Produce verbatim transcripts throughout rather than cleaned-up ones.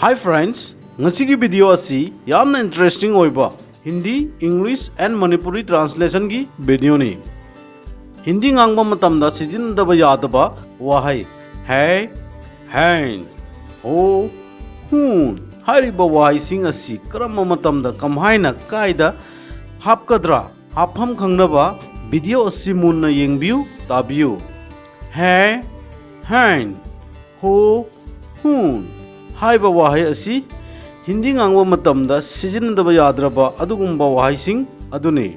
Hi friends, ꯉꯁꯤꯒꯤ video ꯑꯁꯤ ꯌꯥꯝꯅ interesting ꯑꯣꯏꯕ Hindi, English and Manipuri translation ꯒꯤ video ꯅꯤ꯫ ꯍꯤꯟꯗꯤ ꯉꯥꯡꯕ ꯃꯇꯝꯗ ꯁꯤꯖꯤꯟꯅꯗꯕ ꯌꯥꯗꯕ ꯋꯥꯍꯩ ꯍꯦ, ꯍꯦꯟ, ꯍꯣ, ꯍꯨꯟ ꯍꯥꯏꯔꯤꯕ ꯋꯥꯍꯩꯁꯤꯡ ꯑꯁꯤ ꯀꯔꯝꯕ ꯃꯇꯝꯗ ꯀꯃꯥꯏꯅ ꯀꯥꯏꯗ ꯍꯥꯞꯀꯗ꯭ꯔꯥ? ꯍꯥꯞꯐꯝ ꯈꯪꯅꯕ video ꯑꯁꯤ ꯃꯨꯟꯅ ꯌꯦꯡꯕꯤꯌꯨ, ꯇꯥꯕꯤꯌꯨ꯫ ꯍꯦ, ꯍꯦꯟ, ꯍꯣ, ꯍꯨꯟ ꯍꯥꯏꯕ ꯋꯥꯍꯩ ꯑꯁꯤ ꯍꯤꯟꯗꯤ ꯉꯥꯡꯕ ꯃꯇꯝꯗ ꯁꯤꯖꯤꯟꯅꯗꯕ ꯌꯥꯗ꯭ꯔꯕ ꯑꯗꯨꯒꯨꯝꯕ ꯋꯥꯍꯩꯁꯤꯡ ꯑꯗꯨꯅꯤ꯫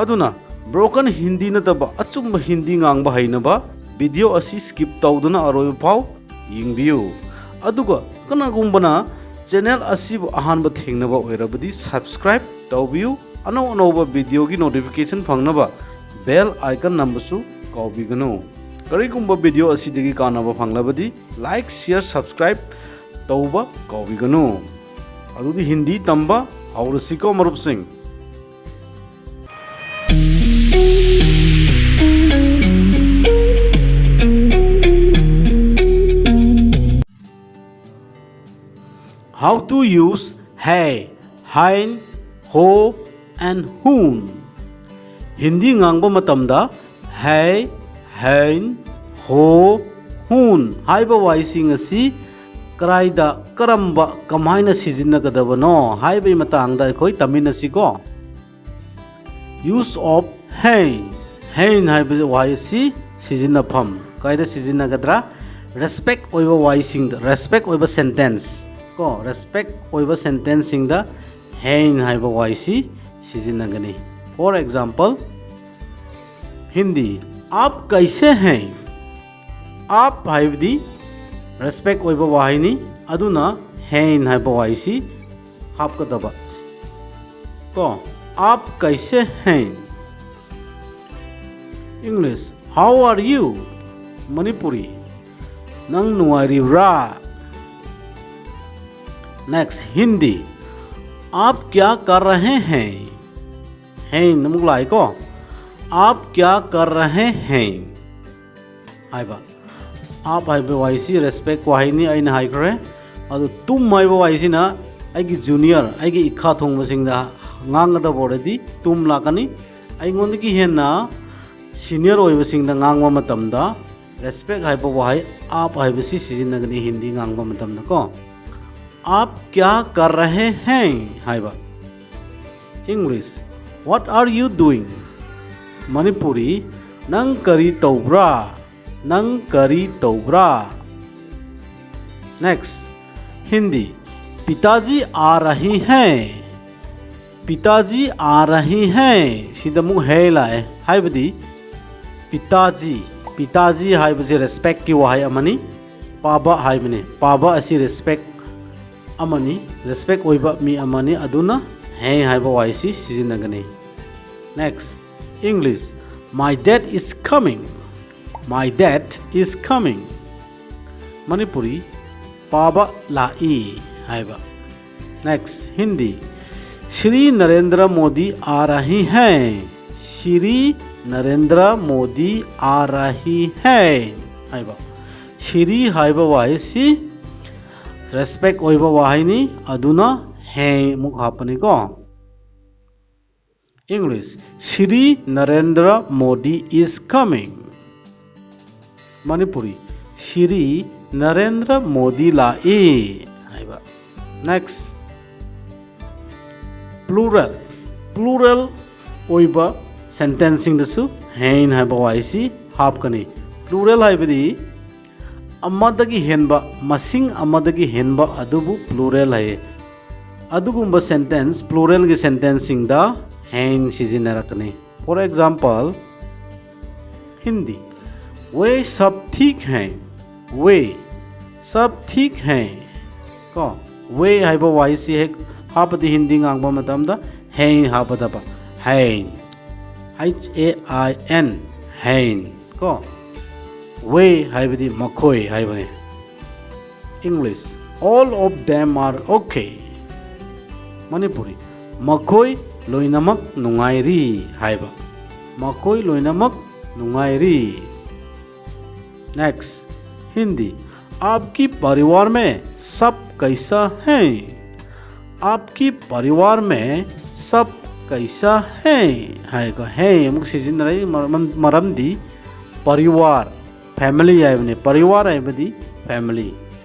ꯑꯗꯨꯅ broken ꯍꯤꯟꯗꯤ ꯅꯠꯇꯕ ꯑꯆꯨꯝꯕ ꯍꯤꯟꯗꯤ ꯉꯥꯡꯕ ꯍꯩꯅꯕ video ꯑꯁꯤ skip ꯇꯧꯗꯨꯅ ꯑꯔꯣꯏꯕ ꯐꯥꯎ ꯌꯦꯡꯕꯤꯌꯨ꯫ ꯑꯗꯨꯒ ꯀꯅꯥꯒꯨꯝꯕꯅ channel ꯑꯁꯤꯕꯨ ꯑꯍꯥꯟꯕ ꯊꯦꯡꯅꯕ ꯑꯣꯏꯔꯕꯗꯤ subscribe ꯇꯧꯕꯤꯌꯨ꯫ ꯑꯅꯧ ꯑꯅꯧꯕ video ꯒꯤ notification ꯐꯪꯅꯕ bell icon ꯅꯝꯕꯁꯨ ꯀꯥꯎꯕꯤꯒꯅꯨ꯫ ꯀꯔꯤꯒꯨꯝꯕ video ꯑꯁꯤꯗꯒꯤ ꯀꯥꯟꯅꯕ ꯐꯪꯂꯕꯗꯤ like, share, subscribe ꯇꯧꯕ ꯀꯥꯎꯕꯤꯒꯅꯨ꯫ ꯑꯗꯨꯗꯤ ꯍꯤꯟꯗꯤ ꯇꯝꯕ ꯍꯧꯔꯁꯤꯀꯣ ꯃꯔꯨꯞꯁꯤꯡ꯫ How to use है, हैं, हो and हून꯫ ꯍꯤꯟꯗꯤ ꯉꯥꯡꯕ ꯃꯇꯝꯗ है, हैं, हो, हून ꯍꯥꯏꯕ ꯋꯥꯍꯩꯁꯤꯡ ꯑꯁꯤ ꯀꯔꯥꯏꯗ, ꯀꯔꯝꯕ, ꯀꯃꯥꯏꯅ ꯁꯤꯖꯤꯟꯅꯒꯗꯕꯅꯣ ꯍꯥꯏꯕꯒꯤ ꯃꯇꯥꯡꯗ ꯑꯩꯈꯣꯏ ꯇꯝꯃꯤꯟꯅꯁꯤꯀꯣ꯫ Use of हैं, हैं ꯍꯥꯏꯕ ꯋꯥꯍꯩ ꯑꯁꯤ ꯁꯤꯖꯤꯟꯅꯐꯝ ꯀꯥꯏꯗ ꯁꯤꯖꯤꯟꯅꯒꯗ꯭ꯔꯥ? Respect ꯑꯣꯏꯕ ꯋꯥꯍꯩꯁꯤꯡꯗ, respect ꯑꯣꯏꯕ sentence ꯀꯣ, respect ꯑꯣꯏꯕ sentence ꯁꯤꯡꯗ हैं ꯍꯥꯏꯕ ꯋꯥꯍꯩꯁꯤ ꯁꯤꯖꯤꯟꯅꯒꯅꯤ꯫ For example, ꯍꯤꯟꯗꯤ, आप कैसे हैं? आप ꯍꯥꯏꯕꯗꯤ respect ꯑꯣꯏꯕ ꯋꯥꯍꯩꯅꯤ, ꯑꯗꯨꯅ हैं ꯍꯥꯏꯕ ꯋꯥꯍꯩꯁꯤ ꯍꯥꯞꯀꯗꯕ ꯀꯣ꯫ आप कैसे हैं? English, how are you? Manipuri, ꯅꯪ ꯅꯨꯡꯉꯥꯏꯔꯤꯕ꯭ꯔꯥ? Next, ꯍꯤꯟꯗꯤ, आप क्या कर रहे हैं? हैं ꯑꯃꯨꯛ ꯂꯥꯛꯏꯀꯣ꯫ आप क्या कर रहे हैं ꯍꯥꯏꯕ꯫ आप ꯍꯥꯏꯕ ꯋꯥꯍꯩꯁꯤ respect ꯋꯥꯍꯩꯅꯤ ꯑꯩꯅ ꯍꯥꯏꯈ꯭ꯔꯦ꯫ ꯑꯗꯨ ꯇꯨꯝ ꯍꯥꯏꯕ ꯋꯥꯍꯩꯁꯤꯅ ꯑꯩꯒꯤ ꯖꯨꯅꯤꯌꯔ, ꯑꯩꯒꯤ ꯏꯈꯥ ꯊꯣꯡꯕꯁꯤꯡꯗ ꯉꯥꯡꯒꯗꯕ ꯑꯣꯏꯔꯗꯤ ꯇꯨꯝ ꯂꯥꯛꯀꯅꯤ꯫ ꯑꯩꯉꯣꯟꯗꯒꯤ ꯍꯦꯟꯅ ꯁꯤꯅꯤꯌꯔ ꯑꯣꯏꯕꯁꯤꯡꯗ ꯉꯥꯡꯕ ꯃꯇꯝꯗ ꯔꯦꯁꯄꯦꯛ ꯍꯥꯏꯕ ꯋꯥꯍꯩ ꯑꯥꯞ ꯍꯥꯏꯕꯁꯤ ꯁꯤꯖꯤꯟꯅꯒꯅꯤ ꯍꯤꯟꯗꯤ ꯉꯥꯡꯕ ꯃꯇꯝꯗꯀꯣ꯫ "ꯑꯥꯞ ꯀ꯭ꯌꯥ ꯀꯔ ꯔꯍꯦ ꯍꯦ?" ꯍꯥꯏꯕ꯫ English, "What are you doing?" Manipuri, "ꯅꯪ ꯀꯔꯤ ꯇꯧꯕ꯭ꯔꯥ? ꯅꯪ ꯀꯔꯤ ꯇꯧꯕ꯭ꯔꯥ?" Next, ꯍꯤꯟꯗꯤ, "ꯄꯤꯇꯥꯖꯤ ꯑꯥ ꯔꯍꯤ ꯍꯦ꯫ ꯄꯤꯇꯥꯖꯤ ꯑꯥ ꯔꯍꯤ ꯍꯦ꯫" ꯁꯤꯗ ꯑꯃꯨꯛ ꯍꯦ ꯂꯥꯛꯑꯦ, ꯍꯥꯏꯕꯗꯤ ꯄꯤꯇꯥꯖꯤ, ꯄꯤꯇꯥꯖꯤ ꯍꯥꯏꯕꯁꯤ ꯔꯦꯁꯄꯦꯛꯀꯤ ꯋꯥꯍꯩ ꯑꯃꯅꯤ꯫ ꯄꯥꯕ ꯍꯥꯏꯕꯅꯤ꯫ ꯄꯥꯕ ꯑꯁꯤ ꯔꯦꯁꯄꯦꯛ ꯑꯃꯅꯤ, ꯔꯦꯁꯄꯦꯛ ꯑꯣꯏꯕ ꯃꯤ ꯑꯃꯅꯤ, ꯑꯗꯨꯅ ꯍꯦ ꯍꯥꯏꯕ ꯋꯥꯍꯩꯁꯤ ꯁꯤꯖꯤꯟꯅꯒꯅꯤ꯫ Next, English, "My dad is coming." "My dad is coming." Manipuri, "ꯄꯥꯕ ꯂꯥꯛꯏ" ꯍꯥꯏꯕ꯫ Next, ꯍꯤꯟꯗꯤ, "ꯁ꯭ꯔꯤ ꯅꯔꯦꯟꯗ꯭ꯔ ꯃꯣꯗꯤ ꯑꯥ ꯔꯍꯤ ꯍꯦ꯫ ꯁ꯭ꯔꯤ ꯅꯔꯦꯟꯗ꯭ꯔ ꯃꯣꯗꯤ ꯑꯥ ꯔꯍꯤ ꯍꯦ" ꯍꯥꯏꯕ꯫ ꯁ꯭ꯔꯤ ꯍꯥꯏꯕ ꯋꯥꯍꯩꯁꯤ ꯔꯦꯁꯄꯦꯛ ꯑꯣꯏꯕ ꯋꯥꯍꯩꯅꯤ, ꯑꯗꯨꯅ ꯍꯦ ꯑꯃꯨꯛ ꯍꯥꯞꯄꯅꯤꯀꯣ꯫ English, "Shri Narendra Modi is coming." Manipuri, "Shri Narendra Modi ꯂꯥꯛꯏ" ꯍꯥꯏꯕ꯫ Next, plural, plural ꯑꯣꯏꯕ ꯁꯦꯟꯇꯦꯟꯁꯁꯤꯡꯗꯁꯨ ꯍꯦꯟ ꯍꯥꯏꯕ ꯋꯥꯍꯩꯁꯤ ꯍꯥꯞꯀꯅꯤ꯫ Plural ꯍꯥꯏꯕꯗꯤ ꯑꯃꯗꯒꯤ ꯍꯦꯟꯕ, ꯃꯁꯤꯡ ꯑꯃꯗꯒꯤ ꯍꯦꯟꯕ ꯑꯗꯨꯕꯨ plural ꯍꯥꯏꯌꯦ꯫ ꯑꯗꯨꯒꯨꯝꯕ ꯁꯦꯟꯇꯦꯟꯁ, ꯄ꯭ꯂꯨꯔꯦꯜꯒꯤ ꯁꯦꯟꯇꯦꯟꯁꯁꯤꯡꯗ ꯍꯦꯟ ꯁꯤꯖꯤꯟꯅꯔꯛꯀꯅꯤ꯫ For example, ꯍꯤꯟꯗꯤ, "वे सब ठीक हैं, वे सब ठीक हैं" ꯀꯣ꯫ "वे" ꯍꯥꯏꯕ ꯋꯥꯍꯩꯁꯤ ꯍꯦꯛ ꯍꯥꯞꯄꯗꯤ ꯍꯤꯟꯗꯤ ꯉꯥꯡꯕ ꯃꯇꯝꯗ ꯍꯦꯟ ꯍꯥꯞꯄꯗꯕ, ꯍꯦꯟ, H A I N, ꯍꯦꯟ ꯀꯣ꯫ "वे" ꯍꯥꯏꯕꯗꯤ ꯃꯈꯣꯏ ꯍꯥꯏꯕꯅꯤ꯫ English, "All of them are okay." Manipuri, "ꯃꯈꯣꯏ ꯂꯣꯏꯅꯃꯛ ꯅꯨꯡꯉꯥꯏꯔꯤ" ꯍꯥꯏꯕ꯫ "ꯃꯈꯣꯏ ꯂꯣꯏꯅꯃꯛ ꯅꯨꯡꯉꯥꯏꯔꯤ"꯫ Next, ꯍꯤꯟꯗꯤ, आपकी परिवार में सब कैसा है? आपकी परिवार में सब कैसा है? ꯍꯥꯏꯀꯣ, है ꯑꯃꯨꯛ ꯁꯤꯖꯤꯟꯅꯔꯛꯏ ꯃꯔꯝ-, ꯃꯔꯝꯗꯤ ꯄꯔꯤꯋꯥꯔ, family ꯍꯥꯏꯕꯅꯤ꯫ ꯄꯔꯤꯋꯥꯔ ꯍꯥꯏꯕꯗꯤ family꯫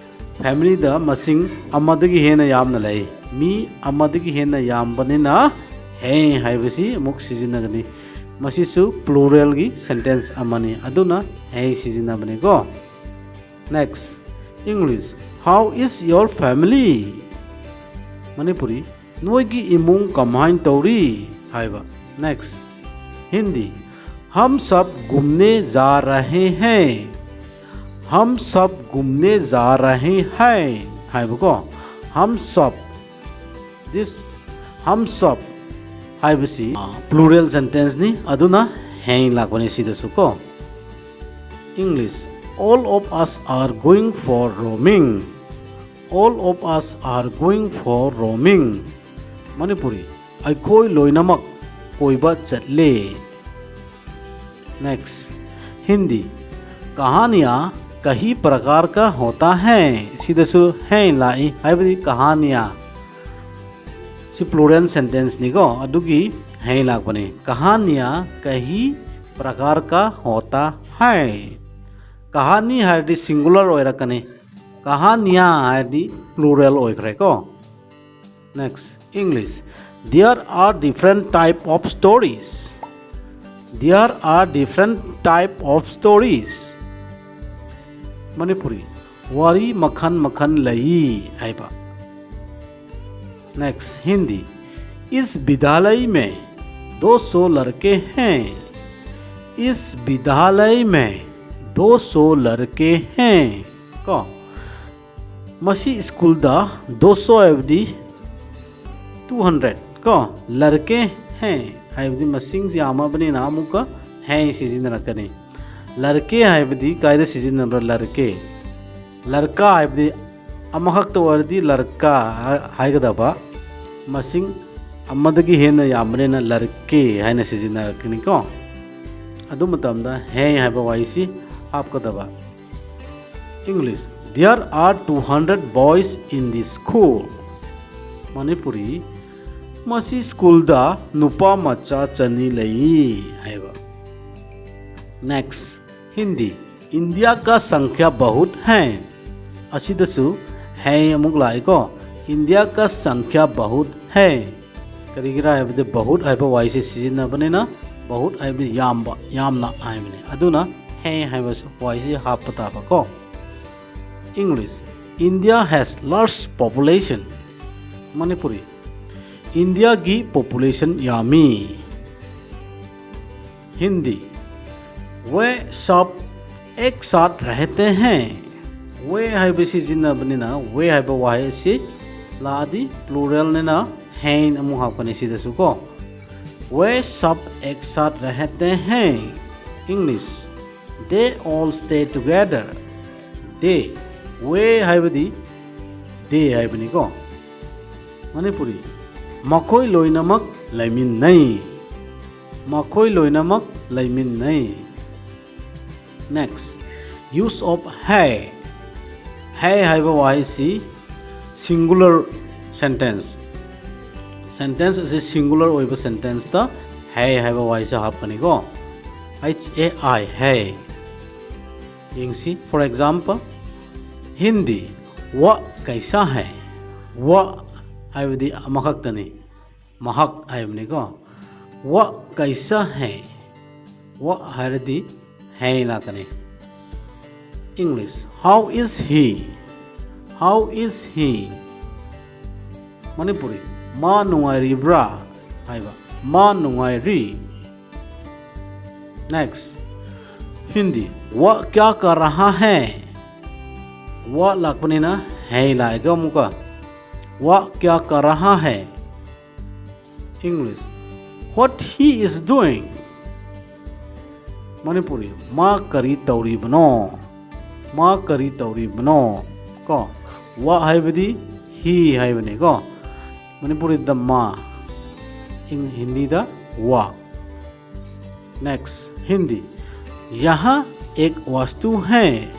Familyꯗ ꯃꯁꯤꯡ ꯑꯃꯗꯒꯤ ꯍꯦꯟꯅ ꯌꯥꯝꯅ ꯂꯩ꯫ ꯃꯤ ꯑꯃꯗꯒꯤ ꯍꯦꯟꯅ ꯌꯥꯝꯕꯅꯤꯅ है ꯍꯥꯏꯕꯁꯤ ꯑꯃꯨꯛ ꯁꯤꯖꯤꯟꯅꯒꯅꯤ꯫ ꯃꯁꯤꯁꯨ pluralꯒꯤ sentence ꯑꯃꯅꯤ, ꯑꯗꯨꯅ है ꯁꯤꯖꯤꯟꯅꯕꯅꯤꯀꯣ꯫ Next, English. How is your family? Manipuri, ꯅꯣꯏꯒꯤ ꯏꯃꯨꯡ ꯀꯃꯥꯏꯅ ꯇꯧꯔꯤ ꯍꯥꯏꯕ꯫ Next, ꯍꯤꯟꯗꯤ, हम सब घूमने जा रहे हैं। हम सब घूमने जा रहे हैं ꯍꯥꯏꯕꯀꯣ꯫ हम सब, this हम सब ꯍꯥꯏꯕꯁꯤ, ꯑ, plural sentenceꯅꯤ, ꯑꯗꯨꯅ है ꯂꯥꯛꯄꯅꯤ ꯁꯤꯗꯁꯨ ꯀꯣ꯫ English, all of us are going for roaming. All of us are going for roaming. Manipuri, ꯑꯩꯈꯣꯏ ꯂꯣꯏꯅꯃꯛ ꯀꯣꯏꯕ ꯆꯠꯂꯦ꯫ Next, ꯍꯤꯟꯗꯤ, कहानियाँ कई प्रकार का होता है꯫ ꯁꯤꯗꯁꯨ है ꯂꯥꯛꯏ, ꯍꯥꯏꯕꯗꯤ कहानियाँ ꯁꯤ plural sentenceꯅꯤꯀꯣ, ꯑꯗꯨꯒꯤ है ꯂꯥꯛꯄꯅꯤ꯫ कहानियाँ कई प्रकार का होता है꯫ कहानी ꯍꯥꯏꯔꯗꯤ singular ꯑꯣꯏꯔꯛꯀꯅꯤ, कहानियाँ ꯍꯥꯏꯔꯗꯤ plural ꯑꯣꯏꯈ꯭ꯔꯦꯀꯣ꯫ Next, English. There are different type of stories. There are different type of stories. Manipuri, ꯋꯥꯔꯤ ꯃꯈꯜ ꯃꯈꯜ ꯂꯩ ꯍꯥꯏꯕ꯫ Next, ꯍꯤꯟꯗꯤ, इस विद्यालय में दो सौ लड़के हैं। इस विद्यालय में दो सौ लड़के हैं ꯀꯣ꯫ ꯃꯁꯤ ꯁ꯭ꯀꯨꯜꯗ, दो सौ ꯍꯥꯏꯕꯗꯤ two hundred ꯀꯣ, लड़के हैं ꯍꯥꯏꯕꯗꯤ ꯃꯁꯤꯡ ꯌꯥꯝꯃꯕꯅꯤꯅ ꯑꯃꯨꯛꯀ है ꯁꯤꯖꯤꯟꯅꯔꯛꯀꯅꯤ꯫ लड़के ꯍꯥꯏꯕꯗꯤ ꯀꯥꯏꯗ ꯁꯤꯖꯤꯟꯅꯕ꯭ꯔꯥ? लड़के, लड़का ꯍꯥꯏꯕꯗꯤ ꯑꯃꯈꯛꯇ ꯑꯣꯏꯔꯗꯤ लड़का ꯍꯥꯏꯒꯗꯕ, ꯃꯁꯤꯡ ꯑꯃꯗꯒꯤ ꯍꯦꯟꯅ ꯌꯥꯝꯕꯅꯤꯅ लड़के ꯍꯥꯏꯅ ꯁꯤꯖꯤꯟꯅꯔꯛꯀꯅꯤꯀꯣ꯫ ꯑꯗꯨ ꯃꯇꯝꯗ है ꯍꯥꯏꯕ ꯋꯥꯍꯩꯁꯤ ꯍꯥꯞꯀꯗꯕ꯫ English, There are two hundred boys in this school. Manipuri, ꯃꯁꯤ ꯁ꯭ꯀꯨꯜꯗ ꯅꯨꯄꯥ ꯃꯆꯥ ꯆꯅꯤ ꯂꯩ ꯍꯥꯏꯕ꯫ Next, ꯍꯤꯟꯗꯤ, इंडिया का संख्या बहुत है꯫ ꯑꯁꯤꯗꯁꯨ है ꯑꯃꯨꯛ ꯂꯥꯛꯏꯀꯣ꯫ इंडिया का संख्या बहुत है꯫ ꯀꯔꯤꯒꯤꯔꯥ ꯍꯥꯏꯕꯗꯤ बहुत ꯍꯥꯏꯕ ꯋꯥꯍꯩꯁꯦ ꯁꯤꯖꯤꯟꯅꯕꯅꯤꯅ, बहुत ꯍꯥꯏꯕꯗꯤ ꯌꯥꯝꯕ, ꯌꯥꯝꯅ ꯍꯥꯏꯕꯅꯤ꯫ ꯑꯗꯨꯅ है ꯍꯥꯏꯕ ꯋꯥꯍꯩꯁꯦ ꯍꯥꯞꯄ ꯇꯥꯕꯀꯣ꯫ English, India has large population. Manipuri, ꯏꯟꯗꯤꯌꯥꯒꯤ ꯄꯣꯄꯨꯂꯦꯁꯟ ꯌꯥꯝꯃꯤ꯫ ꯍꯤꯟꯗꯤ, वे सब एक साथ रहते हैं꯫ वे ꯍꯥꯏꯕ ꯁꯤꯖꯤꯟꯅꯕꯅꯤꯅ वे ꯍꯥꯏꯕ ꯋꯥꯍꯩ ꯑꯁꯤ ꯂꯥꯛꯑꯗꯤ ꯄ꯭ꯂꯨꯔꯦꯜꯅꯤꯅ हैं ꯑꯃꯨꯛ ꯍꯥꯞꯀꯅꯤ ꯁꯤꯗꯁꯨ ꯀꯣ꯫ वे सब एक साथ रहते हैं꯫ English, they all stay together. They, वे ꯍꯥꯏꯕꯗꯤ they ꯍꯥꯏꯕꯅꯤꯀꯣ꯫ ꯃꯅꯤꯄꯨꯔꯤ, ꯃꯈꯣꯏ ꯂꯣꯏꯅꯃꯛ ꯂꯩꯃꯤꯟꯅꯩ꯫ ꯃꯈꯣꯏ ꯂꯣꯏꯅꯃꯛ ꯂꯩꯃꯤꯟꯅꯩ꯫ Next, use of है꯫ है ꯍꯥꯏꯕ ꯋꯥꯍꯩꯁꯤ singular sentence, sentence ꯑꯁꯤ singular ꯑꯣꯏꯕ sentenceꯇ है ꯍꯥꯏꯕ ꯋꯥꯍꯩꯁꯤ ꯍꯥꯞꯀꯅꯤꯀꯣ꯫ H A I, है꯫ ꯌꯦꯡꯁꯤ, for example, ꯍꯤꯟꯗꯤ, वह कैसा है? वह ꯍꯥꯏꯕꯗꯤ ꯑꯃꯈꯛꯇꯅꯤ, ꯃꯍꯥꯛ ꯍꯥꯏꯕꯅꯤꯀꯣ꯫ वह कैसा है? वह ꯍꯥꯏꯔꯗꯤ है ꯂꯥꯛꯀꯅꯤ꯫ English, how is he? How is he? Manipuri, ꯃꯥ ꯅꯨꯡꯉꯥꯏꯔꯤꯕ꯭ꯔꯥ ꯍꯥꯏꯕ, ꯃꯥ ꯅꯨꯡꯉꯥꯏꯔꯤ꯫ Next, ꯍꯤꯟꯗꯤ, वह क्या कर रहा है? वह ꯂꯥꯛꯄꯅꯤꯅ है ꯂꯥꯛꯑꯦꯀꯣ ꯑꯃꯨꯛꯀ꯫ वह क्या कर रहा है? English, what he is doing? Manipuri, ꯃꯥ ꯀꯔꯤ ꯇꯧꯔꯤꯕꯅꯣ? ꯃꯥ ꯀꯔꯤ ꯇꯧꯔꯤꯕꯅꯣ? ꯀꯣ, वह ꯍꯥꯏꯕꯗꯤ he ꯍꯥꯏꯕꯅꯤꯀꯣ꯫ ꯃꯅꯤꯄꯨꯔꯤꯗ ꯃꯥ, ꯍꯤꯟ-, ꯍꯤꯟꯗꯤꯗ वह꯫ Next, ꯍꯤꯟꯗꯤ, यहाँ एक वस्तु है।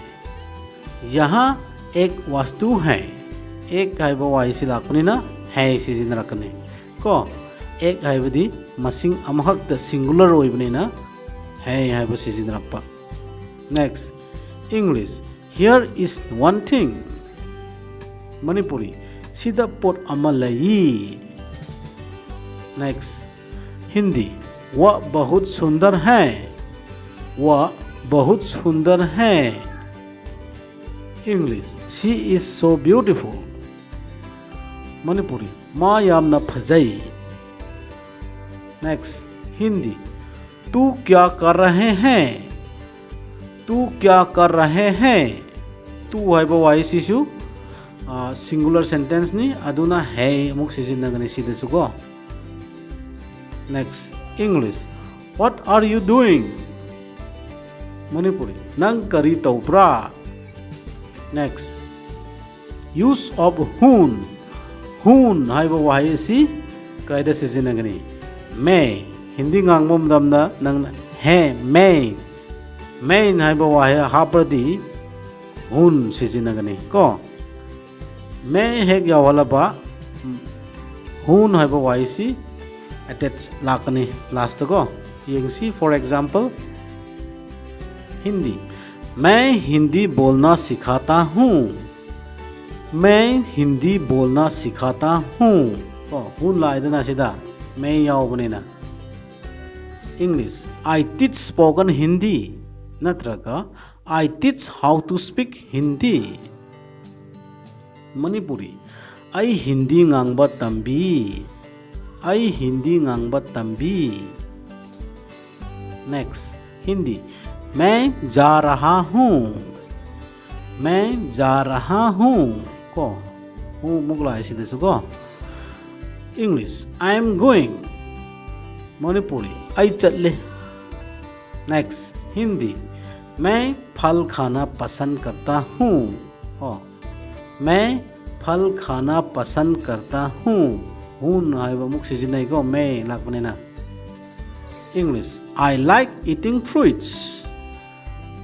यहाँ एक वस्तु है, एक ꯍꯥꯏꯕ ꯋꯥꯍꯩꯁꯤ ꯂꯥꯛꯄꯅꯤꯅ है ꯁꯤꯖꯤꯟꯅꯔꯛꯀꯅꯤ꯫ ꯀꯣ, एक ꯍꯥꯏꯕꯗꯤ ꯃꯁꯤꯡ ꯑꯃꯈꯛꯇ singular ꯑꯣꯏꯕꯅꯤꯅ है ꯍꯥꯏꯕ ꯁꯤꯖꯤꯟꯅꯔꯛꯄ꯫ Next, English. Here is one thing. Manipuri, ꯁꯤꯗ ꯄꯣꯠ ꯑꯃ ꯂꯩ꯫ Next, हिंदी. वह बहुत सुंदर है। वह बहुत सुंदर है। English. She is so beautiful. Manipuri, ꯃꯥ ꯌꯥꯝꯅ ꯐꯖꯩ꯫ Next, हिंदी. तू क्या कर रहे हैं? तू क्या कर रहे हैं? तू ꯍꯥꯏꯕ ꯋꯥꯍꯩꯁꯤꯁꯨ, ꯑ, singular sentenceꯅꯤ, ꯑꯗꯨꯅ है ꯑꯃꯨꯛ ꯁꯤꯖꯤꯟꯅꯒꯅꯤ ꯁꯤꯗꯁꯨ ꯀꯣ꯫ Next, English. What are you doing? Manipuri, ꯅꯪ ꯀꯔꯤ ꯇꯧꯕ꯭ꯔꯥ? Next, use of हूँ. हूँ ꯍꯥꯏꯕ ꯋꯥꯍꯩ ꯑꯁꯤ ꯀꯗꯥꯏꯗ ꯁꯤꯖꯤꯟꯅꯒꯅꯤ? मैं. ꯍꯤꯟꯗꯤ ꯉꯥꯡꯕ ꯃꯇꯝꯗ ꯅꯪꯅ है, मैं, मैं ꯍꯥꯏꯕ ꯋꯥꯍꯩ ꯍꯥꯞꯄꯗꯤ हूँ ꯁꯤꯖꯤꯟꯅꯒꯅꯤ ꯀꯣ꯫ मैं ꯍꯦꯛ ꯌꯥꯎꯍꯜꯂꯕ हूँ ꯍꯥꯏꯕ ꯋꯥꯍꯩꯁꯤ attach ꯂꯥꯛꯀꯅꯤ last ꯀꯣ꯫ ꯌꯦꯡꯁꯤ, for example, हिंदी. मैं हिंदी बोलना सिखाता हूँ. मैं हिंदी बोलना सिखाता हूँ. ꯀꯣ, हूँ ꯂꯥꯛꯏꯗꯅ ꯁꯤꯗ, मैं ꯌꯥꯎꯕꯅꯤꯅ꯫ English. I teach spoken Hindi ꯅꯠꯇ꯭ꯔꯒ I teach how to speak Hindi. Manipuri, ꯑꯩ ꯍꯤꯟꯗꯤ ꯉꯥꯡꯕ ꯇꯝꯕꯤ꯫ ꯑꯩ ꯍꯤꯟꯗꯤ ꯉꯥꯡꯕ ꯇꯝꯕꯤ꯫ Next, हिंदी. मैं जा रहा हूँ. मैं जा रहा हूँ. ꯀꯣ, हूँ ꯑꯃꯨꯛ ꯂꯥꯛꯑꯦ ꯁꯤꯗꯁꯨ ꯀꯣ꯫ English. I am going. Manipuri, ꯑꯩ ꯆꯠꯂꯦ꯫ Next, हिंदी. मैं फल खाना पसंद करता हूँ. ꯀꯣ, मैं फल खाना पसंद करता हूँ. हूँ ꯍꯥꯏꯕ ꯑꯃꯨꯛ ꯁꯤꯖꯤꯟꯅꯩꯀꯣ, मैं ꯂꯥꯛꯄꯅꯤꯅ꯫ English. I like eating fruits.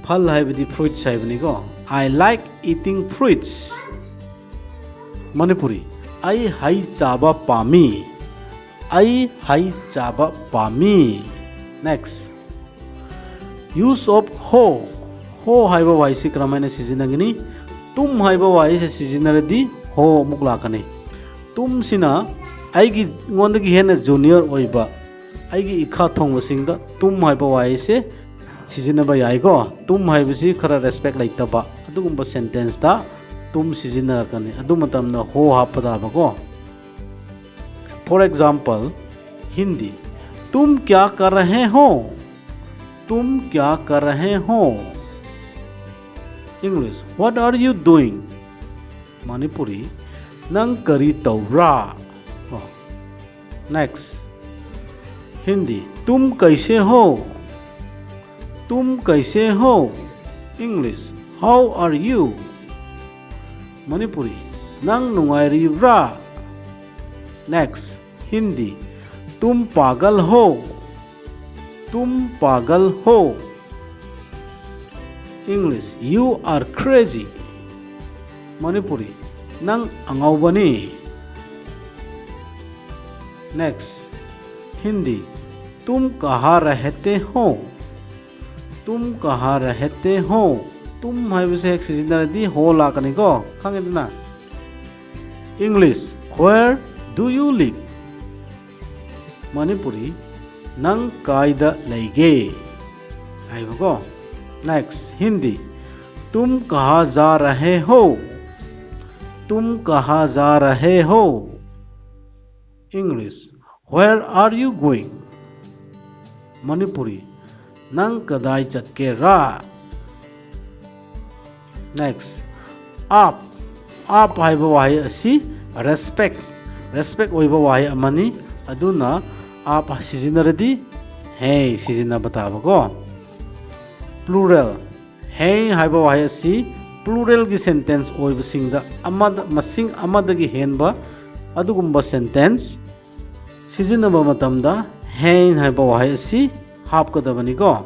फल ꯍꯥꯏꯕꯗꯤ fruits ꯍꯥꯏꯕꯅꯤꯀꯣ꯫ I like eating fruits. Manipuri, ꯑꯩ ꯍꯩ ꯆꯥꯕ ꯄꯥꯝꯃꯤ꯫ ꯑꯩ ꯍꯩ ꯆꯥꯕ ꯄꯥꯝꯃꯤ꯫ Next, use of ꯍꯣ꯫ ꯍꯣ ꯍꯥꯏꯕ ꯋꯥꯍꯩꯁꯤ ꯀꯔꯝꯍꯥꯏꯅ ꯁꯤꯖꯤꯟꯅꯒꯅꯤ? ꯇꯨꯝ ꯍꯥꯏꯕ ꯋꯥꯍꯩꯁꯤ ꯁꯤꯖꯤꯟꯅꯔꯗꯤ ꯍꯣ ꯑꯃꯨꯛ ꯂꯥꯛꯀꯅꯤ꯫ ꯇꯨꯝꯁꯤꯅ ꯑꯩꯒꯤ, ꯑꯩꯉꯣꯟꯗꯒꯤ ꯍꯦꯟꯅ junior ꯑꯣꯏꯕ, ꯑꯩꯒꯤ ꯏꯈꯥ ꯊꯣꯡꯕꯁꯤꯡꯗ ꯇꯨꯝ ꯍꯥꯏꯕ ꯋꯥꯍꯩꯁꯦ ꯁꯤꯖꯤꯟꯅꯕ ꯌꯥꯏꯀꯣ꯫ ꯇꯨꯝ ꯍꯥꯏꯕꯁꯤ ꯈꯔ respect ꯂꯩꯇꯕ ꯑꯗꯨꯒꯨꯝꯕ sentenceꯇ ꯇꯨꯝ ꯁꯤꯖꯤꯟꯅꯔꯛꯀꯅꯤ꯫ ꯑꯗꯨ ꯃꯇꯝꯗ ꯍꯣ ꯍꯥꯞꯄ ꯇꯥꯕꯀꯣ꯫ For example, ꯍꯤꯟꯗꯤ, तुम क्या कर रहे हो? तुम क्या कर रहे हो? English, what are you doing? Manipuri, ꯅꯪ ꯀꯔꯤ ꯇꯧꯕ꯭ꯔꯥ? ꯀꯣ꯫ Next, ꯍꯤꯟꯗꯤ, तुम कैसे हो? तुम कैसे हो? English, how are you? Manipuri, ꯅꯪ ꯅꯨꯡꯉꯥꯏꯔꯤꯕ꯭ꯔꯥ? Next, ꯍꯤꯟꯗꯤ, तुम पागल हो? तुम पागल हो? English, you are crazy. Manipuri, ꯅꯪ ꯑꯉꯥꯎꯕꯅꯤ꯫ Next, ꯍꯤꯟꯗꯤ, तुम कहाँ रहते हो? तुम कहाँ रहते हो? तुम ꯍꯥꯏꯕꯁꯦ ꯍꯦꯛ ꯁꯤꯖꯤꯟꯅꯔꯗꯤ ꯍꯣ ꯂꯥꯛꯀꯅꯤꯀꯣ, ꯈꯪꯉꯦꯗꯅ? English, where do you live? Manipuri, ꯅꯪ ꯀꯥꯏꯗ ꯂꯩꯒꯦ? ꯍꯥꯏꯕꯀꯣ꯫ Next, ꯍꯤꯟꯗꯤ, तुम कहाँ जा रहे हो? तुम कहाँ जा रहे हो? English, where are you going? Manipuri, ꯅꯪ ꯀꯗꯥꯏ ꯆꯠꯀꯦꯔꯥ? Next, आप꯫ आप ꯍꯥꯏꯕ ꯋꯥꯍꯩ ꯑꯁꯤ respect, respect ꯑꯣꯏꯕ ꯋꯥꯍꯩ ꯑꯃꯅꯤ꯫ ꯑꯗꯨꯅ आप ꯁꯤꯖꯤꯟꯅꯔꯗꯤ ꯍꯦ ꯁꯤꯖꯤꯟꯅꯕ ꯇꯥꯕꯀꯣ꯫ Plural, ꯍꯦ ꯍꯥꯏꯕ ꯋꯥꯍꯩ ꯑꯁꯤ pluralꯒꯤ sentence ꯑꯣꯏꯕꯁꯤꯡꯗ, ꯑꯃꯗ, ꯃꯁꯤꯡ ꯑꯃꯗꯒꯤ ꯍꯦꯟꯕ ꯑꯗꯨꯒꯨꯝꯕ sentence ꯁꯤꯖꯤꯟꯅꯕ ꯃꯇꯝꯗ ꯍꯦ ꯍꯥꯏꯕ ꯋꯥꯍꯩ ꯑꯁꯤ ꯍꯥꯞꯀꯗꯕꯅꯤꯀꯣ꯫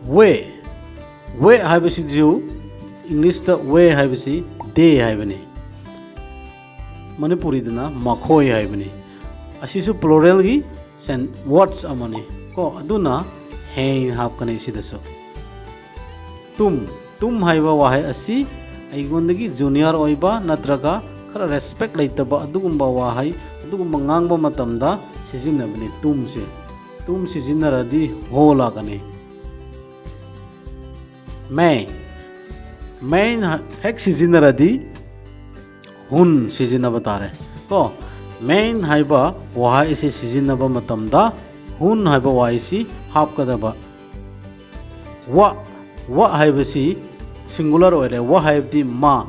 वे, ꯋꯦ ꯍꯥꯏꯕꯁꯤꯁꯨ English ꯇ ꯋꯦ ꯍꯥꯏꯕꯁꯤ they ꯍꯥꯏꯕꯅꯤ, ꯃꯅꯤꯄꯨꯔꯤꯗꯅ ꯃꯈꯣꯏ ꯍꯥꯏꯕꯅꯤ꯫ ꯑꯁꯤꯁꯨ plural ꯒꯤ sen- words ꯑꯃꯅꯤ ꯀꯣ, ꯑꯗꯨꯅ ꯍꯦ ꯍꯥꯞꯀꯅꯤ ꯁꯤꯗꯁꯨ꯫ ꯇꯨꯝ, ꯇꯨꯝ ꯍꯥꯏꯕ ꯋꯥꯍꯩ ꯑꯁꯤ ꯑꯩꯉꯣꯟꯗꯒꯤ junior ꯑꯣꯏꯕ ꯅꯠꯇ꯭ꯔꯒ ꯈꯔ respect ꯂꯩꯇꯕ ꯑꯗꯨꯒꯨꯝꯕ ꯋꯥꯍꯩ, ꯑꯗꯨꯒꯨꯝꯕ ꯉꯥꯡꯕ ꯃꯇꯝꯗ ꯁꯤꯖꯤꯟꯅꯕꯅꯤ ꯇꯨꯝꯁꯦ꯫ ꯇꯨꯝ ꯁꯤꯖꯤꯟꯅꯔꯗꯤ ꯍꯣ ꯂꯥꯛꯀꯅꯤ꯫ ꯃꯦ, ꯃꯦ ꯍꯦꯛ ꯁꯤꯖꯤꯟꯅꯔꯗꯤ ꯍꯨꯟ ꯁꯤꯖꯤꯟꯅꯕ ꯇꯥꯔꯦ ꯀꯣ꯫ ꯃꯦ ꯍꯥꯏꯕ ꯋꯥꯍꯩ ꯑꯁꯤ ꯁꯤꯖꯤꯟꯅꯕ ꯃꯇꯝꯗ ꯍꯨꯟ ꯍꯥꯏꯕ ꯋꯥꯍꯩꯁꯤ ꯍꯥꯞꯀꯗꯕ꯫ ꯋꯥ, ꯋꯥ ꯍꯥꯏꯕꯁꯤ singular ꯑꯣꯏꯔꯦ꯫ ꯋꯥ ꯍꯥꯏꯕꯗꯤ ꯃꯥ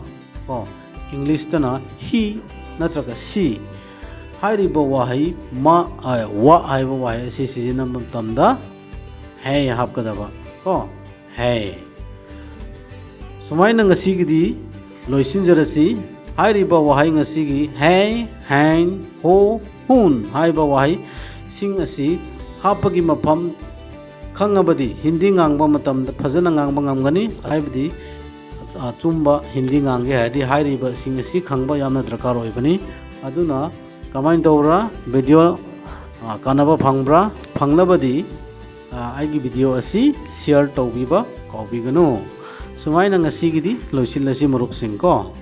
ꯀꯣ, English ꯇꯅ he ꯅꯠꯇ꯭ꯔꯒ she꯫ ꯍꯥꯏꯔꯤꯕ ꯋꯥꯍꯩ ꯃꯥ, ꯑ, ꯋꯥ ꯍꯥꯏꯕ ꯋꯥꯍꯩ ꯑꯁꯤ ꯁꯤꯖꯤꯟꯅꯕ ꯃꯇꯝꯗ ꯍꯦ ꯍꯥꯞꯀꯗꯕ ꯀꯣ, ꯍꯦ꯫ ꯁꯨꯃꯥꯏꯅ ꯉꯁꯤꯒꯤꯗꯤ ꯂꯣꯏꯁꯤꯟꯖꯔꯁꯤ꯫ ꯍꯥꯏꯔꯤꯕ ꯋꯥꯍꯩ ꯉꯁꯤꯒꯤ ꯍꯦ, ꯍꯦꯟ, ꯍꯣ, ꯍꯨꯟ ꯍꯥꯏꯕ ꯋꯥꯍꯩꯁꯤꯡ ꯑꯁꯤ ꯍꯥꯞꯄꯒꯤ ꯃꯐꯝ ꯈꯪꯉꯕꯗꯤ ꯍꯤꯟꯗꯤ ꯉꯥꯡꯕ ꯃꯇꯝꯗ ꯐꯖꯅ ꯉꯥꯡꯕ ꯉꯝꯒꯅꯤ꯫ ꯍꯥꯏꯕꯗꯤ ꯑꯆꯨꯝꯕ ꯍꯤꯟꯗꯤ ꯉꯥꯡꯒꯦ ꯍꯥꯏꯔꯗꯤ ꯍꯥꯏꯔꯤꯕꯁꯤꯡ ꯑꯁꯤ ꯈꯪꯕ ꯌꯥꯝꯅ ꯗꯔꯀꯥꯔ ꯑꯣꯏꯕꯅꯤ꯫ ꯑꯗꯨꯅ ꯀꯃꯥꯏꯅ ꯇꯧꯕ꯭ꯔꯥ? Video, ꯑ, ꯀꯥꯟꯅꯕ ꯐꯪꯕ꯭ꯔꯥ? ꯐꯪꯂꯕꯗꯤ, ꯑ, ꯑꯩꯒꯤ video ꯑꯁꯤ share ꯇꯧꯕꯤꯕ ꯀꯥꯎꯕꯤꯒꯅꯨ꯫ ꯁꯨꯃꯥꯏꯅ ꯉꯁꯤꯒꯤꯗꯤ ꯂꯣꯏꯁꯤꯜꯂꯁꯤ ꯃꯔꯨꯞꯁꯤꯡ ꯀꯣ꯫